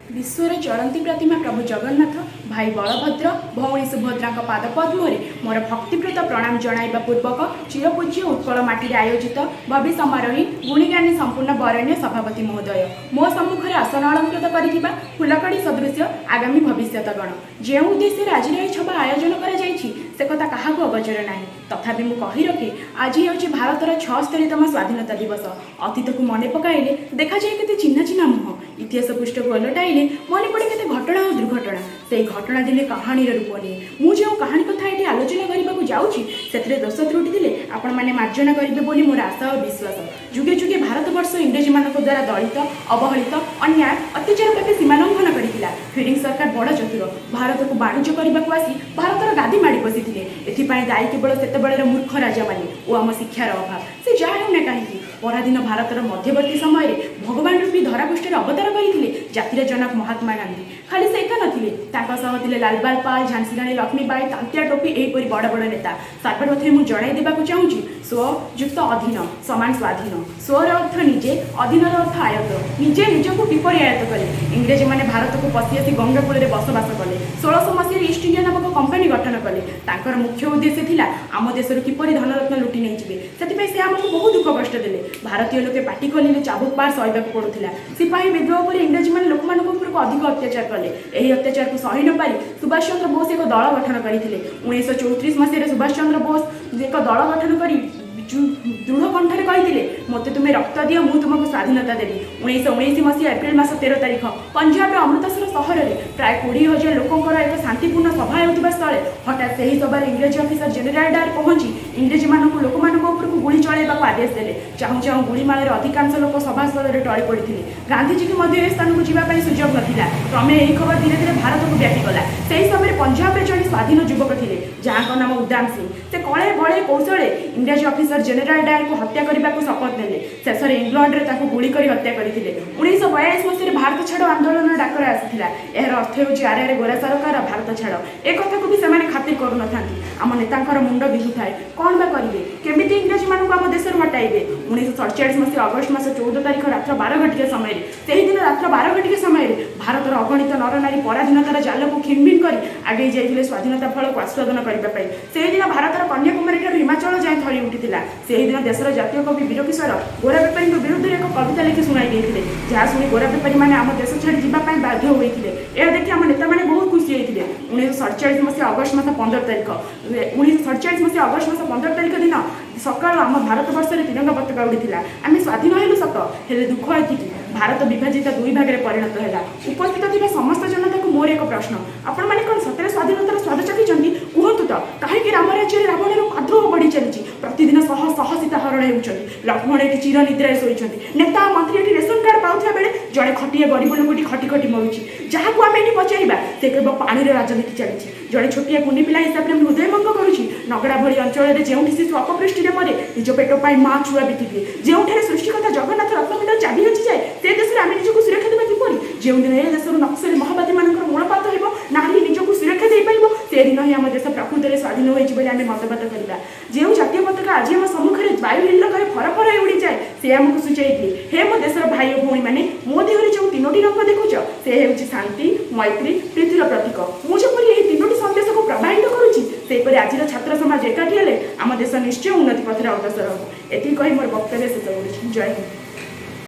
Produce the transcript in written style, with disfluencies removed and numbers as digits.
ବିଶ୍ୱର ଚଳନ୍ତି ପ୍ରତିମା ପ୍ରଭୁ ଜଗନ୍ନାଥ, ଭାଇ ବଳଭଦ୍ର, ଭଉଣୀ ସୁଭଦ୍ରାଙ୍କ ପାଦପଦ୍ମରେ ମୋର ଭକ୍ତିପ୍ରୀତ ପ୍ରଣାମ ଜଣାଇବା ପୂର୍ବକ ଚିରପୂଜ୍ୟ ଉତ୍କଳ ମାଟିରେ ଆୟୋଜିତ ଭବି ସମାରୋହୀ ଗୁଣିଜ୍ଞାନୀ ସମ୍ପୂର୍ଣ୍ଣ ବରେଣ୍ୟ ସଭାପତି ମହୋଦୟ, ମୋ ସମ୍ମୁଖରେ ଆସନ ଅଳଙ୍କୃତ କରିଥିବା ଫୁଲକଡ଼ି ସଦୃଶ୍ୟ ଆଗାମୀ ଭବିଷ୍ୟତଗଣ, ଯେଉଁ ଉଦ୍ଦେଶ୍ୟରେ ଆଜିର ଏହି ସଭା ଆୟୋଜନ କରାଯାଇଛି, ସେ କଥା କାହାକୁ ଅଗୋଚର ନାହିଁ। ତଥାପି ମୁଁ କହି ରଖେ, ଆଜି ହେଉଛି ଭାରତର 76ତମ ସ୍ୱାଧୀନତା ଦିବସ। ଅତୀତକୁ ମନେ ପକାଇଲେ ଦେଖାଯାଏ କେତେ ଚିହ୍ନା ଚିହ୍ନା ମୁହଁ। ଇତିହାସ ପୃଷ୍ଠକୁ ଓଲଟାଇଲେ ମନେ ପଡ଼େ କେତେ ଘଟଣା ଓ ଦୁର୍ଘଟଣା। ସେଇ ଘଟଣା ଦିନେ କାହାଣୀର ରୂପ ନିଏ। ମୁଁ ଯେଉଁ କାହାଣୀ କଥା ଏଠି ଆଲୋଚନା କରିବାକୁ ଯାଉଛି, ସେଥିରେ ଦୋଷ ତ୍ରୁଟି ଥିଲେ ଆପଣମାନେ ମାର୍ଜନା କରିବେ ବୋଲି ମୋର ଆଶା ଓ ବିଶ୍ୱାସ। ଯୁଗେ ଯୁଗେ ଭାରତବର୍ଷ ଇଂରେଜୀମାନଙ୍କ ଦ୍ୱାରା ଦଳିତ, ଅବହେଳିତ, ଅନ୍ୟାୟ ଅତ୍ୟାଚାର ବ୍ୟାପୀ ସୀମା ଲଙ୍ଘନ କରିଥିଲା। ଫିରିଙ୍ଗି ସରକାର ବଡ଼ ଚତୁର। ଭାରତକୁ ବାଣିଜ୍ୟ କରିବାକୁ ଆସି ଭାରତର ଗାଦି ମାଡ଼ି ବସିଥିଲେ। ଏଥିପାଇଁ ଦାୟୀ କେବଳ ସେତେବେଳର ମୂର୍ଖ ରାଜାମାନେ ଓ ଆମ ଶିକ୍ଷାର ଅଭାବ। ସେ ଯାହା ହେଉନା କାହିଁକି, ପରାଧୀନ ଭାରତର ମଧ୍ୟବର୍ତ୍ତୀ ସମୟରେ ଭଗବାନ ରୂପୀ ଧରାପୃଷ୍ଠରେ ଅବତାର କରିଥିଲେ ଜାତିର ଜନକ ମହାତ୍ମା ଗାନ୍ଧୀ। ଖାଲି ସେ ଏକା ନଥିଲେ, ତାଙ୍କ ସହ ଥିଲେ ଲାଲବାଲ ପାଲ, ଝାନ୍ସୀ ରାଣୀ ଲକ୍ଷ୍ମୀବାଇ, ତାନ୍ତିଆ ଟୋପି, ଏହିପରି ବଡ଼ ବଡ଼ ନେତା। ସର୍ବପ୍ରଥମେ ମୁଁ ଜଣାଇ ଦେବାକୁ ଚାହୁଁଛି, ସ୍ୱ ଯୁକ୍ତ ଅଧୀନ ସମାନ ସ୍ୱାଧୀନ। ସ୍ୱର ଅର୍ଥ ନିଜେ, ଅଧୀନର ଅର୍ଥ ଆୟତ୍ତ। ନିଜେ ନିଜକୁ କିପରି ଆୟତ୍ତ କଲେ? ଇଂରେଜମାନେ ଭାରତକୁ ପଶି ଆସି ଗଙ୍ଗା କୂଳରେ ବସବାସ କଲେ। 1600 ମସିହାରେ ଇଷ୍ଟ ଇଣ୍ଡିଆ ନାମକ କମ୍ପାନୀ ଗଠନ କଲେ। ତାଙ୍କର ମୁଖ୍ୟ ଉଦ୍ଦେଶ୍ୟ ଥିଲା ଆମ ଦେଶରୁ କିପରି ଧନରତ୍ନ ଲୁଟି ନେଇଯିବେ। ସେଥିପାଇଁ ସେ ଆମକୁ ବହୁ ଦୁଃଖ କଷ୍ଟ ଦେଲେ। ଭାରତୀୟ ଲୋକେ ପାଟି ଖୋଲିଲେ ଚାବୁକ ମାଡ଼ ସହିବାକୁ ପଡୁଥିଲା। ସିପାହୀ ବିଦ୍ରୋହ ପରେ ଇଂରେଜୀମାନେ ଲୋକମାନଙ୍କ ଉପରକୁ ଅଧିକ ଅତ୍ୟାଚାର କଲେ। ଏହି ଅତ୍ୟାଚାରକୁ ସହି ନପାରି ସୁଭାଷ ଚନ୍ଦ୍ର ବୋଷ ଏକ ଦଳ ଗଠନ କରିଥିଲେ। 1934 ମସିହାରେ ସୁଭାଷ ଚନ୍ଦ୍ର ବୋଷ ଏକ ଦଳ ଗଠନ କରି ଦୃଢ଼ କଣ୍ଠରେ କହିଥିଲେ, "ମୋତେ ତୁମେ ରକ୍ତ ଦିଅ, ମୁଁ ତୁମକୁ ସ୍ୱାଧୀନତା ଦେବି।" 1919 ମସିହା ଏପ୍ରିଲ ମାସ 13 ତାରିଖ ପଞ୍ଜାବର ଅମୃତସର ସହରରେ ପ୍ରାୟ 20,000 ଲୋକଙ୍କର ଏକ ଶାନ୍ତିପୂର୍ଣ୍ଣ ସଭା ହେଉଥିବା ସ୍ଥଳେ ହଠାତ୍ ସେହି ସଭାରେ ଇଂରେଜ ଅଫିସର ଜେନେରାଲ ଡାୟର ପହଞ୍ଚି ଇଂରେଜମାନଙ୍କୁ ଲୋକମାନଙ୍କ ଉପରକୁ ଗୁଳି ଚଳାଇବାକୁ ଆଦେଶ ଦେଲେ। ଚାହୁଁ ଚାହୁଁ ଗୁଳିମାଳରେ ଅଧିକାଂଶ ଲୋକ ସଭାସ୍ଥଳରେ ଟଳି ପଡ଼ିଥିଲେ। ଗାନ୍ଧିଜୀଙ୍କୁ ମଧ୍ୟ ଏ ସ୍ଥାନକୁ ଯିବା ପାଇଁ ସୁଯୋଗ ନଥିଲା। କ୍ରମେ ଏହି ଖବର ଧୀରେ ଧୀରେ ଭାରତକୁ ବ୍ୟାପିଗଲା। ସେହି ସମୟରେ ପଞ୍ଜାବରେ ଜଣେ ସ୍ୱାଧୀନ ଯୁବକ ଥିଲେ, ଯାହାଙ୍କ ନାମ ଉଦ୍ଦାମ ସିଂ। ସେ କଳେ ବଳେ କୌଶଳେ ଇଂରେଜ ଅଫିସର ଜେନେରାଲ ଡାୟରକୁ ହତ୍ୟା କରିବାକୁ ଶପଥ ନେଲେ। ଶେଷରେ ଇଂଲଣ୍ଡରେ ତାକୁ ଗୁଳି କରି ହତ୍ୟା କରିଥିଲେ। 1942 ମସିହାରେ ଭାରତ ଛାଡ଼ ଆନ୍ଦୋଳନର ଡାକରା ଆସିଥିଲା। ଏହାର ଅର୍ଥ ହେଉଛି, ଆରେ ଆରେ ଗୋରା ସରକାର, ଭାରତ ଛାଡ଼। ଏ କଥାକୁ ବି ସେମାନେ ଖାତିର କରୁନଥାନ୍ତି। ଆମ ନେତାଙ୍କର ମୁଣ୍ଡ ବିନ୍ଧୁଥାଏ, କ'ଣ ବା କରିବେ, କେମିତି ଇଂରେଜମାନଙ୍କୁ ଆମ ଦେଶରୁ ହଟାଇବେ? 1947 ମସିହା ଅଗଷ୍ଟ ମାସ 14 ତାରିଖ ରାତ୍ର 12 ଘଟିକା ସମୟରେ, ସେହିଦିନ ରାତ୍ର 12 ଘଟିକା ସମୟରେ ଭାରତର ଅଗଣିତ ନରନାରୀ ପରାଧୀନତାର ଜାଲକୁ ଖିନଭିନ କରି ଆଗେଇ ଯାଇଥିଲେ ସ୍ୱାଧୀନତା ଫଳକୁ ଆସ୍ୱାଦନ କରିବା ପାଇଁ। ସେହିଦିନ ଭାରତର କନ୍ୟାକୁମାରୀ ଠାରୁ ହିମାଚଳ ଯାଏଁ ଥରି ଉଠିଥିଲା। ସେହିଦିନ ଦେଶର ଜାତୀୟ କବି ବୀରକିଶୋର ଗୋରା ବେପାରୀଙ୍କ ବିରୁଦ୍ଧରେ ଏକ କବିତା ଲେଖି ଶୁଣାଇ ଦେଇଥିଲେ, ଯାହା ଶୁଣି ଗୋରା ବେପାରୀମାନେ ଆମ ଦେଶ ଛାଡ଼ି ଯିବା ପାଇଁ ବାଧ୍ୟ ହୋଇଥିଲେ। ଏହା ଦେଖି ଆମ ନେତାମାନେ ବହୁତ ଖୁସି ହୋଇଥିଲେ। 1947 ମସିହା ଅଗଷ୍ଟ ମାସ 15 ତାରିଖ, 1947 ମସିହା ଅଗଷ୍ଟ ମାସ 15 ତାରିଖ ଦିନ ସକାଳୁ ଆମ ଭାରତବର୍ଷରେ ତିରଙ୍ଗା ପତାକା ଉଡ଼ିଥିଲା। ଆମେ ସ୍ୱାଧୀନ ହେଲୁ ସତ, ହେଲେ ଦୁଃଖ ଏତିକି, ଭାରତ ବିଭାଜିତ ଦୁଇ ଭାଗରେ ପରିଣତ ହେଲା। ଉପସ୍ଥିତ ଥିବା ସମସ୍ତ ଜନତାକୁ ମୋର ଏକ ପ୍ରଶ୍ନ, ଆପଣମାନେ କ'ଣ ସତରେ ସ୍ୱାଧୀନତାର ସ୍ୱାଦ ଚାଖିଛନ୍ତି? କୁହନ୍ତୁ ତ, କାହିଁକି ରାମ ରାଜ୍ୟରେ ରାବଣର ପ୍ରାଦୁର୍ଭାବ ବଢ଼ି ଚାଲିଛି? ପ୍ରତିଦିନ ଶହ ଶହ ସୀତା ହରଣ ହେଉଛନ୍ତି। ଲକ୍ଷ୍ମଣ ଏଠି ଚିର ନିଦ୍ରାରେ ଶୋଇଛନ୍ତି। ନେତା ଓ ମନ୍ତ୍ରୀ ଏଠି ରେସନ କାର୍ଡ଼ ପାଉଥିବା ବେଳେ ଜଣେ ଖଟିଏ ଗରିବ ଲୋକଟି ଖଟି ଖଟି ମରୁଛି। ଯାହାକୁ ଆମେ ଏଠି ପଚାରିବା, ସେ କହିବ ପାଣିର ରାଜନୀତି ଚାଲିଛି। ଜଣେ ଛୋଟିଆ କୁନି ପିଲା ହିସାବରେ ମୁଁ ହୃଦୟଭଙ୍ଗ କରୁଛି। ନଗଡ଼ା ଭଳି ଅଞ୍ଚଳରେ ଯେଉଁଠି ଶିଶୁ ଅପପୁଷ୍ଟିରେ ମରେ, ନିଜ ପେଟ ପାଇଁ ମା ଛୁଆ ବିକିଦିଏ, ଯେଉଁଠାରେ ସୃଷ୍ଟିକର୍ତ୍ତା ଜଗନ୍ନାଥ ରତ୍ନମଣ୍ଡଳ ଚାବି ହଜିଯାଏ, ସେ ଦେଶରେ ଆମେ ନିଜକୁ ସୁରକ୍ଷା ଦେବା କିପରି? ଯେଉଁଦିନ ଏ ଦେଶରୁ ନକ୍ସଲି ମାଓବାଦୀମାନଙ୍କର ମୂଳପାତ ହେବ, ନାରୀ ନିଜକୁ ସୁରକ୍ଷା ଦେଇପାରିବ, ସେଦିନ ହିଁ ଆମ ଦେଶ ପ୍ରକୃତରେ ସ୍ୱାଧୀନ ହୋଇଛି ବୋଲି ଆମେ ମତବାଦ କରିବା। ଯେଉଁ ଜାତୀୟ ପତାକା ଆଜି ଆମ ସମ୍ମୁଖରେ ବାୟୁ ହିଲ୍ଲୋଳରେ ଫର ଫର ହୋଇ ଉଡ଼ିଯାଏ, ସେ ଆମକୁ ସୂଚାଇ ଦିଏ, ହେ ମୋ ଦେଶର ଭାଇ ଓ ଭଉଣୀମାନେ, ମୋ ଦେହରେ ଯେଉଁ ତିନୋଟି ରଙ୍ଗ ଦେଖୁଛ, ସେ ହେଉଛି ଶାନ୍ତି, ମୈତ୍ରୀ, ପ୍ରୀତିର ପ୍ରତୀକ। ମୁଁ ଯେପରି ଏହି ତିନୋଟି ସନ୍ଦେଶକୁ ପ୍ରବାହିତ କରୁଛି, ସେହିପରି ଆଜିର ଛାତ୍ର ସମାଜ ଏକାଠି ହେଲେ ଆମ ଦେଶ ନିଶ୍ଚୟ ଉନ୍ନତି ପଥରେ ଅଗ୍ରସର ହେବ। ଏତିକି କହି ମୋର ବକ୍ତବ୍ୟ ଶେଷ କରୁଛି। ଜୟ ହିନ୍ଦ।